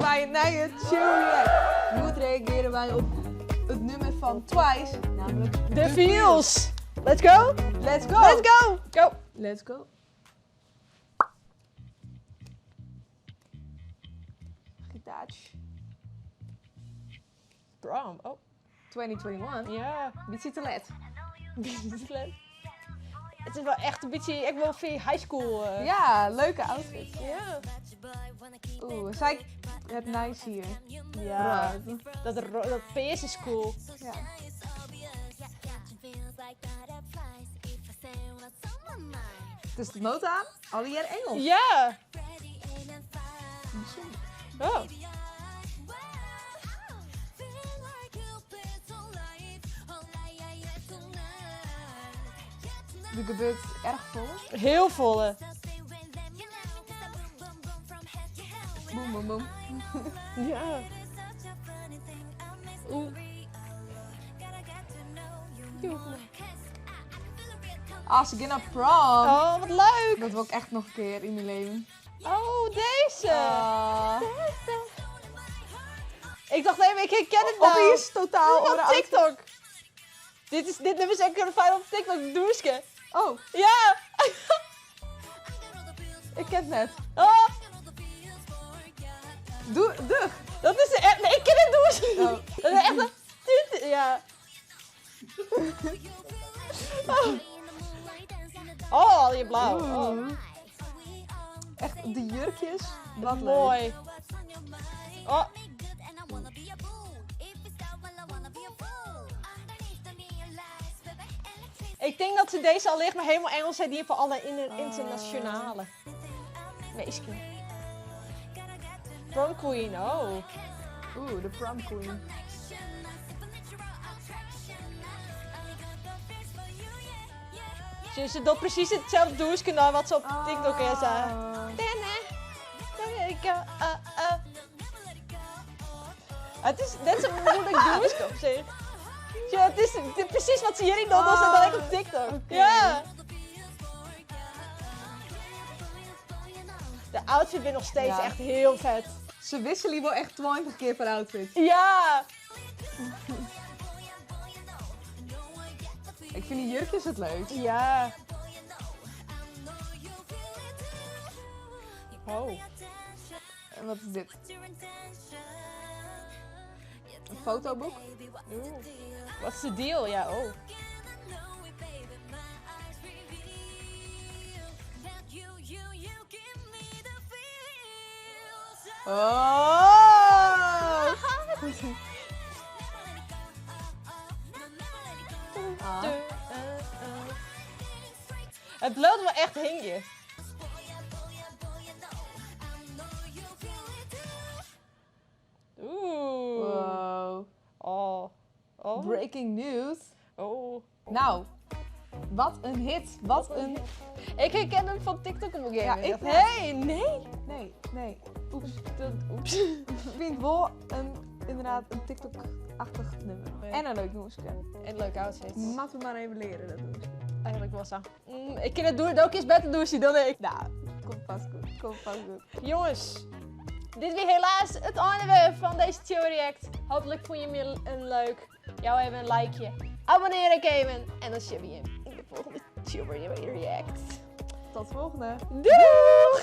by in nije Chill React. Hjoed reagearje wy op it nûmer fan Twice, nammentlik The Feels. Let's go! Let's go! Let's go! Go! Let's go. Gitaartsje. Prom, oh. 2021. Ja. Bytsje te let. Bytsje te let. It is wol echt in bytsje, ek wol foar high school. Ja, leuke outfit. Ja. Oeh, sy het nice hier. Ja. Dat pears is cool. Ja. Dus de nota, allegear Engels. Ja. Bysûnder. Oh. Der gebeurt erch folle. Hiel folle. Boem, boem, boem. Ja. Oeh. Ah, se gean nei prom. Oh, wat leuk. Dat wol ik echt noch in kear yn myn leven. Oh, dizze. Ah. Ik tocht even, ik herken it no. Of is totaal Op oare outfit. TikTok. Dit, is, dit nûmer is ek fijn op TikTok, dûnske. Oh, Ja. ik ken it net. Oh, Doe, doch. dat is echt, nee, ik ken it dûnsje. Oh. Dat is echt een, dit, ja. Oh, al je blau. Oh. Oeh. Echt de jurkjes. Wat leuk. Moai. Oh. Ik tink dat se dizze allicht mar hielendal Ingelsk ha dien foar alle ynternasjonale minsken. Prom Queen, oh. Oeh, de prom queen. Se docht presys itselde dûnske nei wat se op TikTok is. Ah. It is net sa'n muoilik dûnske op sich. Ja, it is presys wat se hjiryn docht, docht se dan ek op TikTok. Oké. Ja. De outfit binne noch steeds Ja. echt hiel fet. Se wikselje wol echt 20 kear per outfit. Ja. Ik fyn dy jurkjes it leukst. Ja. Oh. En wat is dit? In fotoboek? Oeh. What's the deal? Ja, oh. Oh! Ah. It bliuwt wol echt hingjen. Oeh. Wow. Oh. Oh. Breaking news. Oh. Nou, wat in hit. Wat in... Ik herken him fan TikTok op in Ja, gegeven ik moment. Hey, nee. Nee, nee. Oeps. Oeps. Ik fyn it wol in, ynderdaad in TikTok-achtich nûmer. En in leuk dûnske. En leuke outfits. Moatte we mar even leare, dat dûnske. Eigentlik wol sa. Ik kin it doen, do kinst better dûnsje dan ik. Nou, komt fêst goed. Komt fêst goed. Jonges, dit wie helaas it ein fan dizze Chill React. Hooplik fûn jim him leuk. Jou even in likeje. Abonnearje ek even. En dan sjogge we jim yn de folgjende Chill React. Tot de folgjende. Doei!